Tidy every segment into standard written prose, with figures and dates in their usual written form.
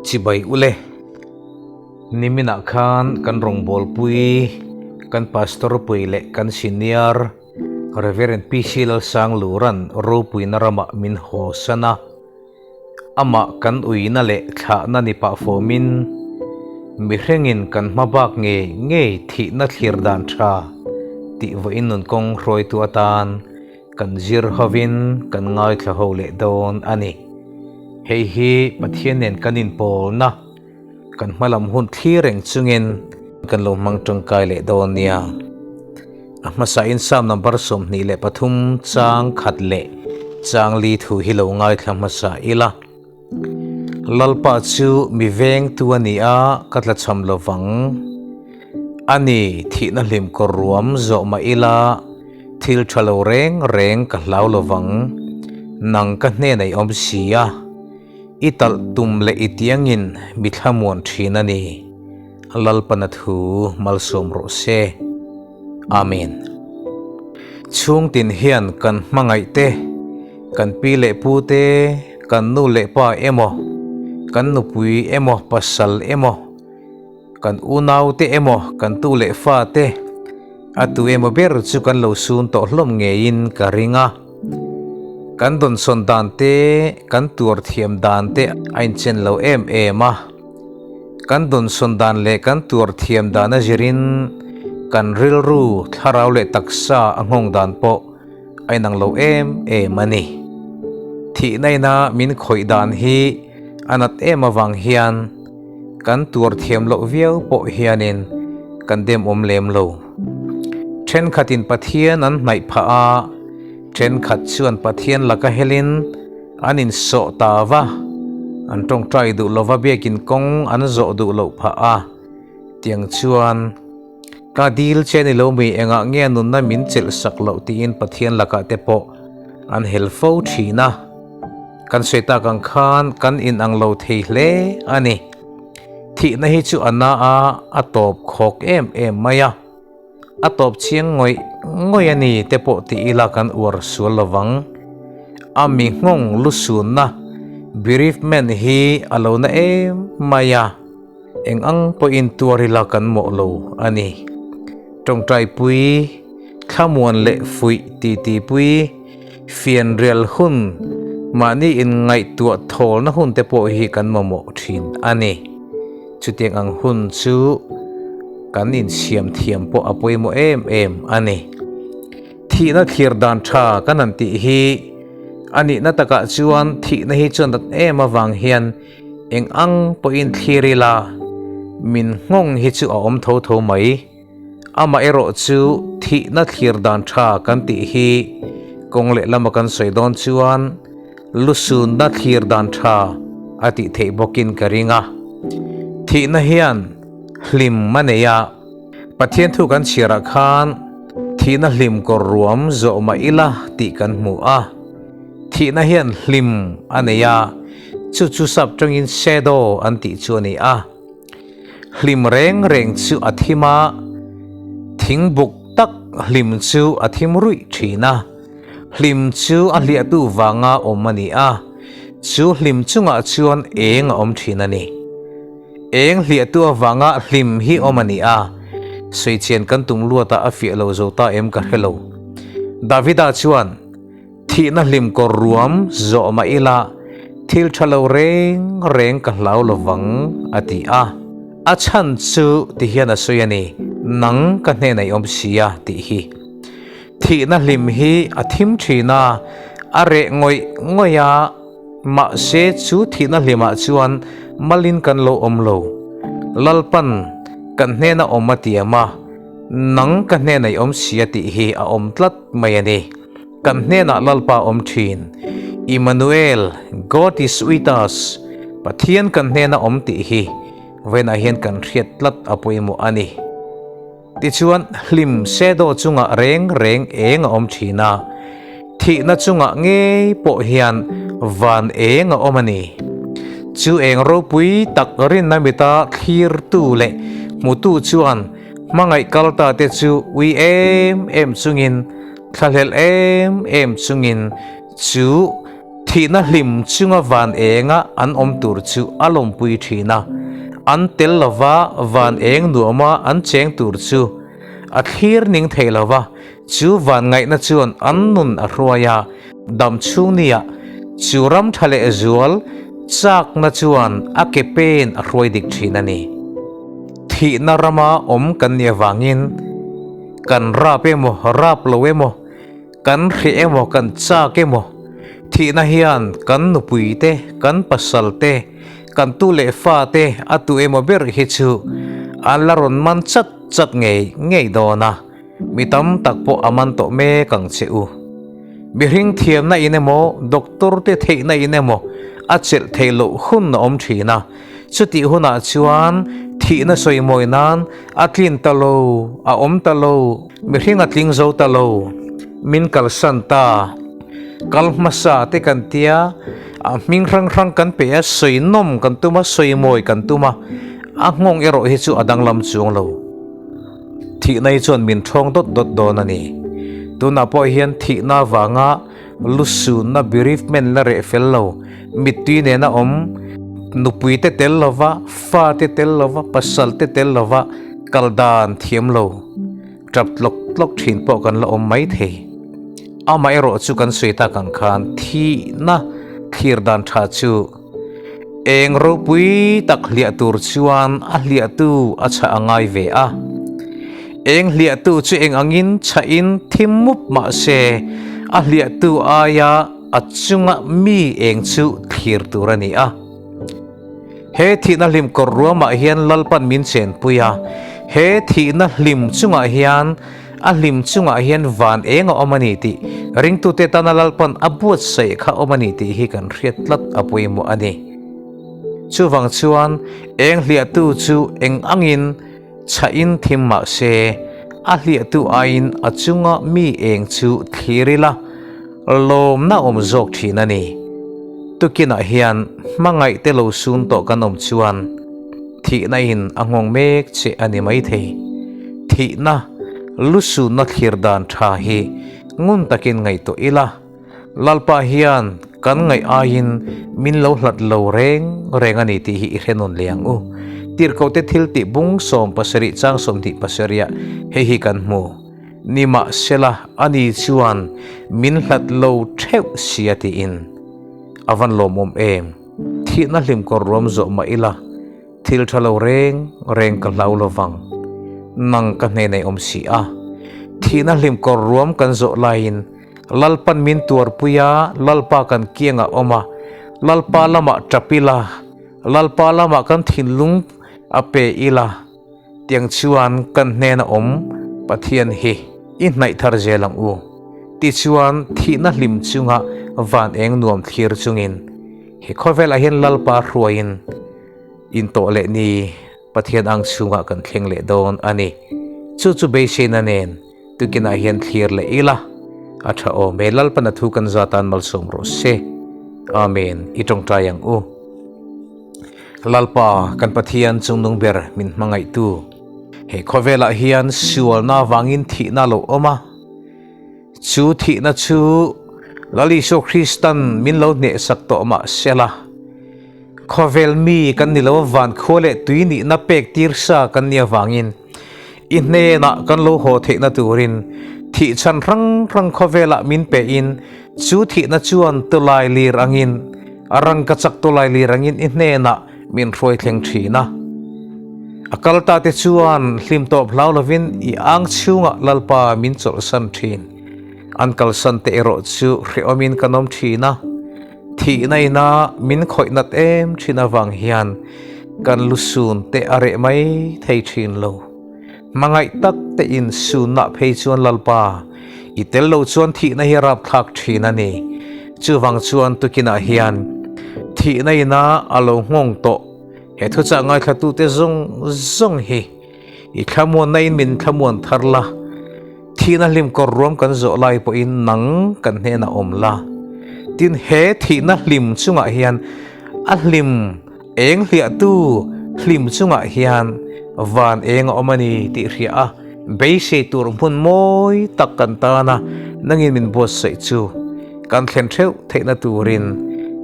Chibai ule. Niminah khan kan rawngbawlpui, kan pastor pui leh kan senior Rev. PC Lalsangluran ropuina ramah min haw san a. Amah kan uina leh thlahna ni pah fawmin mihrengin kan hma bak ngei ngei thihna thlir dan tha tih vawiin nun kawng hruaitu atan kan zir hovin kan ngaithla ho leh dawn a ni. Hei hi Pathian nen kan inpawlna kan hmalam hun thlir reng chungin kan lo hmang tangkai leh dawn nia. A hmasain Psalm number 23 chang khat leh chang li thu hi lo ngaithla hmasa ila. Lalpa chu mi vengtu a ni a, ka tlachham lovang. A ni, thihna hlim kawr ruam zawh mah ila, thil tha lo reng reng ka hlau lovang. Nang ka hnenah i awm si a. I talh tum leh i tiangin mi thlamuan thin a ni. Lalpana thu malsawm rawh se. Amen. Chhungtin hian kan hmangaih te, kan pi leh pu te, kan nu leh pa emaw, kan nupui emaw pasal emaw, kan unau te emaw kan tu leh fa te, a tu emaw ber chu kan lo sun tawh hlawm ngeiin ka ring a. Kan dawnsawn dan te, kan tuar thiam dan te a inchen lo em em a. Kan dawnsawn dan leh kan tuar thiam dan a zirin kan rilru, thlarau leh taksa a nghawng dan pawh a inang lo em em a ni. Thihna ina min khawih dan hi a nat em avang hian kan tuar thiam loh viau pawh hianin kan demawm lem lo. Thenkhatin Pathian an hnaih phah a, thenkhat chuan Pathian laka helin an insawh ta va, an tawngtai duh lova biakin kawng an zawh duh loh phah a. Tiang chuan, Ka dil che ni lo mi engah nge nunna min chelh sak loh tiin Pathian lakah te pawh an hel fo thin a. Kan sawi tak ang khan kan inang lo thei hle a ni. Thihna hi chu a na a, a tawp khawk em em mai a. A tawp chiang ngawih ngawih a ni te pawh ti ila kan uar sual lovang. A mi nghawng lusunna, bereavement, hi a lo na em mai a. Eng ang pawhin tuar ila kan mawh lo a ni. Tawngtaipui, thlamuan leh fuih titipui, fianrial hun, mahni inngaihtuah thawlna hun te pawh hi kan mamawh thin a ni. Chutiang ang hun chu kan insiam thiam pawh a pawimawh em em a ni. Thihna thlir dan tha kan han tih hi a nihna takah chuan thihna hi chuan dat em avang hian eng ang pawhin thlir ila min nghawng hi chu a awm tho tho mai. Amaherawh chu thihna thlir dan tha kan tih hi kawng lehlam a kan sawi dawn chuan lusunna thlir dan tha a tih theih bawkin ka ring a. Thihna hian hlim a nei a, Pathian thu kan chhiarah khan thihna hlim kawr ruam zawh mah ila tih kan hmu a. Thihna hian hlim a nei a, chu chu sap tangin shadow an tih chu a ni a. Hlim reng reng chu a thim a, thing buk tak hlim chu a thim ruih thin a. Hlim chu a hliahtu vanga awm a ni a, chu hlim chungah chuan eng a awm thin a ni. Eng hliahtu avanga hlim hi awm a ni a, sawichian kan tum luatah a fiah lo zo ta em ka hre lo. Davida chuan. Thihna hlim kawr ruam zawh mah ila thil tha lo reng reng ka hlau lovang a ti a. A chhan chu ti hian a sawi a ni, nang ka hnenah i awm si a tih hi. Thihna hlim hi a thim thin a, a reh ngawih ngawih a, mahse chu thihna hlimah chuan malin kan lo awm lo. Lalpan kan hnena awm a tiam a, nang ka hnenah i awm si a tih hi a awm tlat mai a ni. Kan hnenah Lalpa awm thin. Immanuel, God is with us, Pathian kan hnena awm tih hi vawiinah hian kan hriat tlat a pawimawh a ni. Tichuan, hlim shadow chungah reng reng eng a awm thin a, thihna chungah ngei pawh hian van eng a awm a ni. Chu eng ropui tak rinna mita thlirtu leh hmutu chuan hmangaih kalta te chu ui em em chungin, Thlahlel em em chungin chu Thihna hlim chunga van enga an awm tur chu a lawmpui thin a, an tel lova van eng nuama an cheng tur chu a thlir ning thei lova, chu van ngaihna chuan an nun a hruai a, dam chhung nia chu ram tha leh zual chakna chuan a ke pen a hruai dik thin a ni. Thihna rama awm kan nih avangin kan rap emaw rap lo emaw, Kan hreh emaw kan chak emaw, thihna hian kan nupui te, kan pasal te, kan tu leh fa te a tu emaw ber hi chu an la rawn man chat chat ngei ngei dawn a, mi tam tak pawh a man tawh mek ang che u. Mihring thiamna in emaw, doctor te theihna in emaw a chelh theih loh hun a awm thin a, chutih hunah chuan thihna sawimawi nan a tlin ta lo, a awm ta lo. Mihring a tling zo ta lo, min kalsan ta. Kal hmasa te kan tia, a hming hrang hrang kan pe a, sawi nawm kan tum a, sawi mawi kan tum a, a nghawng erawh hi chu a danglam chuang lo. Thihna hi chuan min thawng dawt dawt dawn a ni. Tunah pawh hian thihna avanga lusunna bereavement la reh fel lo, mittui nena awm, nupui te tel lova, fa te tel lova, pasal te tel lova kal dan thiam lo, tap tlawk tlawk thin pawh kan la awm mai thei. Amaherawh chu kan sawi tak ang khan thihna thlir dan tha chu eng ropui tak hliah tur chuan a hliahtu a chhah a ngai ve a. Eng hliahtu chu eng angin chhahin thim mup mah se a hliahtu aia a chunga mi eng chu thlir tur a ni a. He thihna hlim kawr ruamah hian Lalpan min chenpui a, he thihna hlim chungah hian a hlim chungah hian van eng a awm a ni tih ringtute tana Lalpan a buatsaih kha awm a ni tih hi kan hriat tlat a pawimawh a ni. Chuvang chuan eng hliahtu chu eng angin chhahin thim mah se, a hliahtu aiin a chunga mi eng chu thlir ila lawmna awm zawk thin a ni. Tukinah hian hmangaih te lo sun tawh kan awm chuan thihna in a nghawng mek che a ni maithei. Thihna lusunna thlir dan tha hi ngun takin ngaihtuah ila. Lalpa hian kan ngaih aiin min lo hlat lo reng reng a ni tih hi i hre nawn leh ang u. Tirhkohte thil tih bung 70 chang 27 ah hei hi kan hmu. Nimahsela ani chuan min hlat lo theuh sia tiin a van lawmawm em. Thihna hlimkawr ruam zawh mah ila Thil tha lo reng reng ka hlau lo vang. Nang ka hnenei awm si a. Thihna hlim kawr ruam kan zawh laiin Lalpan min tuarpui a, Lalpa kan kiangah awm a, Lalpa lamah tap ila, Lalpa lamah kan thinlung a pe ila, tiang chuan kan hnena awm Pathian hi i hnaih thar zel ang u. Tichuan thihna hlim chunga van eng nuam thlir chungin he khawvelah hian Lalpa hruaiin Intawh leh ni Pathian ang chhungah kan thleng leh dawn a ni. Chu chu beiseina nen tukinah hian thlir leh ila a tha awm e. Lalpan a thu kan za tan malsawm rawh se. Amen. I tawngtai ang u. Lalpa kan Pathian chungnung ber min hmangaihtu. He khawvelah hian sualna avangin thihna a lo awm a. Chu thihna chu Lal Isua Kristan min lo hnehsak tawh mah sela, khawvel mi kan ni lo van khua leh tui nihna pek tir sa kan nih avangin i hnenah kan lo haw theihna turin thih chhan hrang hrang khawvelah min pehin chu thihna chuan tulai lir angin a rangkachak tulai lir angin i hnenah min hruai thleng thin a. A kal ta te chuan hlim tawp hlau lovin i ang chhungah Lalpa min chawlhsan thin. An kalsan te erawh chu hrehawmin kan awm thin a, thihna ina min khawih nat em thin avang hian kan lusun te a reh mai thei thin lo. Hmangaih tak te in sunna phei chuan Lalpa i tel lo chuan thihna hi a rapthlak thin a ni. Chuvang chuan tukinah hian thihna ina a lo nghawng tawh he thuchah ngaithlatute zawng zawng hi i thlamuanna in min thlamuan thar la, thihna hlim kawr ruam kan zawh lai pawhin nang kan hnenah awm la. Tin, he thihna hlim chungah hian a hlim eng hliahtu hlim chungah hian van eng a awm a ni tih hria a, beisei tur hmun mawi tak kan tan a, nangin min buatsaih chu. Kan thlen theuh theihna turin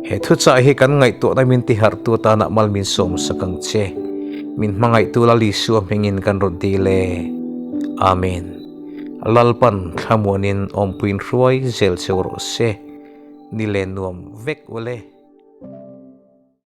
he thuchah hi kan ngaihtuahna min tiharhtu atana mal min sawmsak ang che. Min hmangaihtu Lal Isua hmingin kan rawn dil e. Amen. Lalpan thlamuanin awmpuiin hruai zel cheu rawh se. Ni len nuam vek ule.